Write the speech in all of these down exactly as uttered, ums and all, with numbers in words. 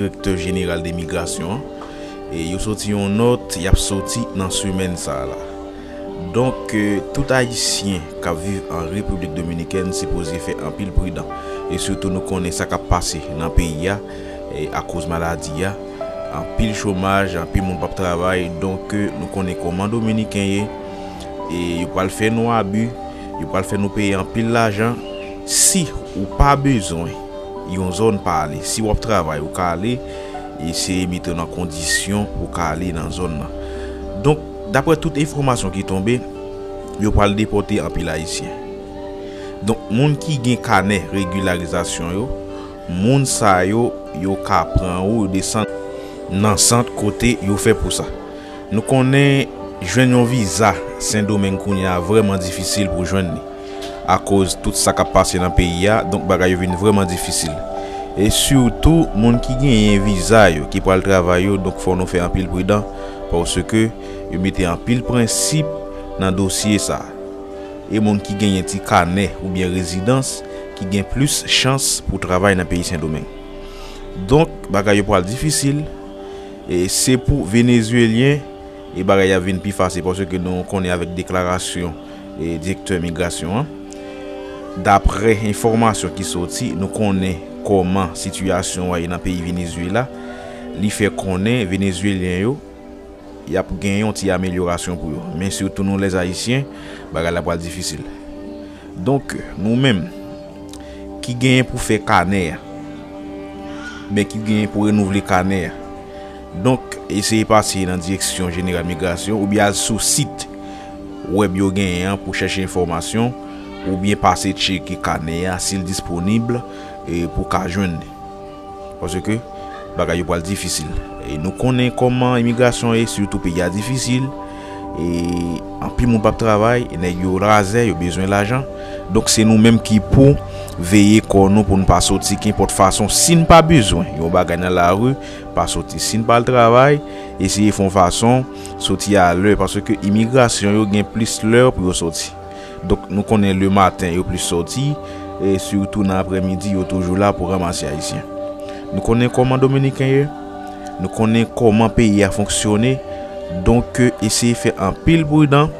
direktè jeneral de migrasyon an, e yo soti yon nòt, y ap soti nan semèn sa a la. Donk, eh, tout Ayisyen k ap viv an Repiblik Dominikèn sipoze fè anpil pridan. E sitou nou konnen sa k ap pase nan peyi a, eh, akoz maladi a. Anpil chomaj, anpil moun p ap travay. Donk, eh, nou konnen kòman Dominiken ye. E yo pral fè nou abi, yo pral fè nou peye anpil lajan. Si ou pa bezwen yon zòn pa ale, si w ap travay, ou ka ale, eseye mete w nan kondisyon pou w ka ale nan zòn nan. Donk, daprè tout enfòmasyon ki tonbe, yo pral depòte anpil Ayisyen. Donk, moun ki gen kanè regilarizasyon yo, moun sa yo, yo ka pran ou, yo desann nan sant kote yo fè pou sa. Nou konnen jwenn yon viza Sendomeng kounye a vrèman difisil pou jwenn li. Akoz tout sa k ap pase nan peyi a, donk bagay yo vin vrèman difisil. E sitou, moun ki genyen viza yo, ki pral travay yo, donk fò nou fè anpil pridan, paske yo mete anpil prensip nan dosye sa a. E moun ki genyen ti kanè oubyen rezidans, ki gen plis chans pou travay nan peyi Sendomeng. Donk, bagay yo pral difisil. E se pou Venezuelyen, e bagay ap vin pi fasil, paske nou konnen avèk deklarasyon, e, direktè migrasyon an. Daprè enfòmasyon ki soti, nou konnen kòman sitiyasyon an ye nan peyi Venezuela. Li fè konnen Venezuelyen yo, y ap gen yon ti amelyorasyon pou yo. Men sitou nou, lèzayisyen, bagay la pral difisil. Donk, nou menm, ki genyen pou fè kanè a, men ki genyen pou renouvle kanè a. Donk, eseye pase nan direksyon jeneral migrasyon oubyen al sou sit wèb yo genyen an pou chèche enfòmasyon, oubyen pase tcheke kanè a si l disponib, e, pou w ka jwenn li. Paske bagay yo pral difisil. E nou konnen kòman imigrasyon ye, sitou peyi a difisil. E anpil moun p ap travay, e nèg yo razè, yo bezwen lajan. Donk, se nou menm ki pou veye kò nou pou n pa soti kenpòt fason. Si n pa bezwen yon bagay nan lari, pa soti. Si n pa al travay, eseye fè yon fason soti alè, paske imigrasyon yo gen plis lè pou yo soti. Donk, nou konnen lematen yo plis soti, e sitou nan aprèmidi, yo toujou la pou ranmase Ayisyen. Nou konnen kòman Dominiken ye, nou konnen kòman peyi a fonksyone, donk, eseye fè anpil pridan,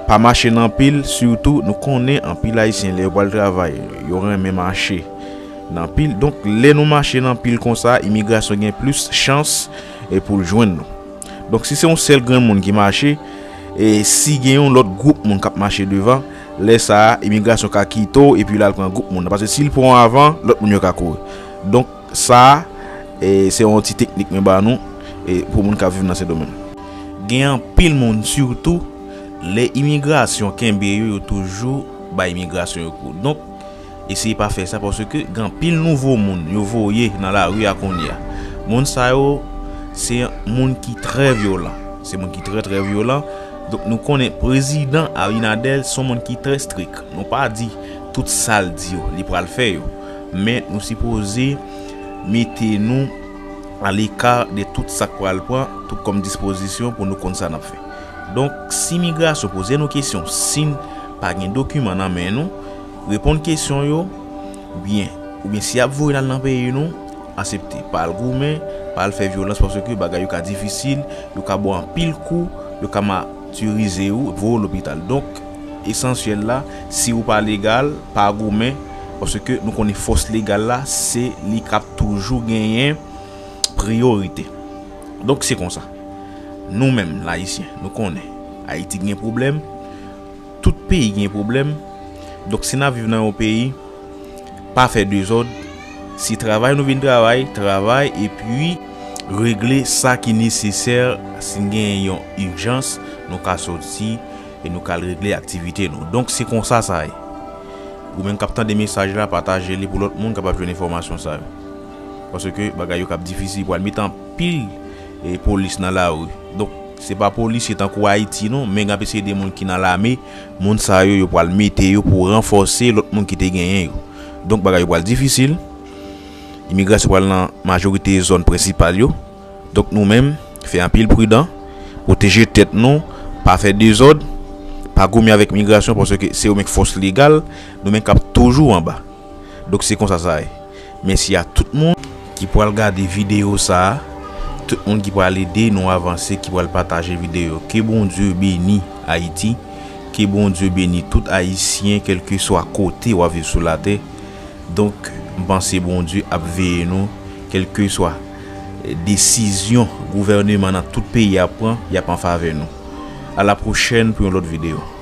pa mache nan pil, sitou nou konnen anpil Ayisyen lè yo pral travay, yo renmen mache nan pil. Donk, lè nou mache nan pil konsa, imigrasyon gen plis chans, e, pou l jwenn nou. Donk, si se yon sèl grenn moun ki mache, e si gen yon lòt gwoup moun k ap mache devan, lè sa a, imigrasyon ka kite w epi l al pran gwoup moun nan. Paske si l pran w avan, lòt moun yo ka kouri. Donk, sa a, e, se yon ti teknik mwen ba nou, e, pou moun k ap viv nan Sendomeng. Gen anpil moun, sitou, lè imigrasyon kenbe yo, yo toujou bay imigrasyon yo kou. Donk, eseye pa fè sa, paske gen anpil nouvo moun yo voye nan lari a kounye a. Moun sa yo, se moun ki trè vyolan. Se moun ki trè, trè vyolan. Donk, nou konnen prezidan Abinader se yon moun ki trè strik. Nou pa di tout sa l di yo, li pral fè yo. Men nou sipoze mete nou aleka de tout sa k pral pran, tout kòm dispozisyon pou nou konn sa n ap fè. Donk, si migrasyon poze nou kesyon, si n pa gen dokiman nan men nou, reponn kesyon yo byen. Oubyen si y ap voye n al nan peyi nou, aksepte. Pa al goumen, pa al fè vyolans, paske bagay yo ka difisil, yo ka ba w anpil kou, yo ka matirize w, voye w lopital. Donk, esansyèl la, si ou pa legal, pa goumen, paske nou konnen fòs legal la, se li k ap toujou genyen priyorite. Donk, se konsa. Nou menm, Ayisyen, nou konnen Ayiti gen pwoblèm, tout peyi gen pwoblèm. Donk, si n ap viv nan yon peyi, pa fè dezòd. Si travay nou vin travay, travay, epi regle sa ki nesesè. Si n gen yon ijans, nou ka soti e nou ka al regle aktivite nou. Donk, se konsa sa ye. Ou menm k ap tande mesaj la, pataje li pou lòt moun kapab jwenn enfòmasyon sa yo. Paske bagay yo k ap difisil, pral met anpil, e, polis nan lari. Donk, se pa polisye tankou Ayiti non, men gen anpil de moun ki nan lame, moun sa yo, yo pral mete yo pou ranfòse lòt moun ki te genyen yo. Donk, bagay yo pral difisil. Imigrasyon pral nan majorite zòn prensipal yo. Donk, nou menm, fè anpil pridan, pwoteje tèt nou, pa fè dezòd, pa goumen avèk migrasyon, paske se yo menm k fòs legal, nou menm k ap toujou anba. Donk, se konsa sa ye. Mèsi a tout moun. ki pral gade videyo sa a, tout moun ki pral ede nou avanse, ki pral pataje videyo. Ke Bondye beni Ayiti, ke Bondye beni tout Ayisyen, kèlkeswa kote w ap viv sou latè. Donk, m panse Bondye ap veye nou, kèlkeswa desizyon gouvèneman nan tout peyi a pran, y ap an favè nou. A la pwochèn pou yon lòt videyo.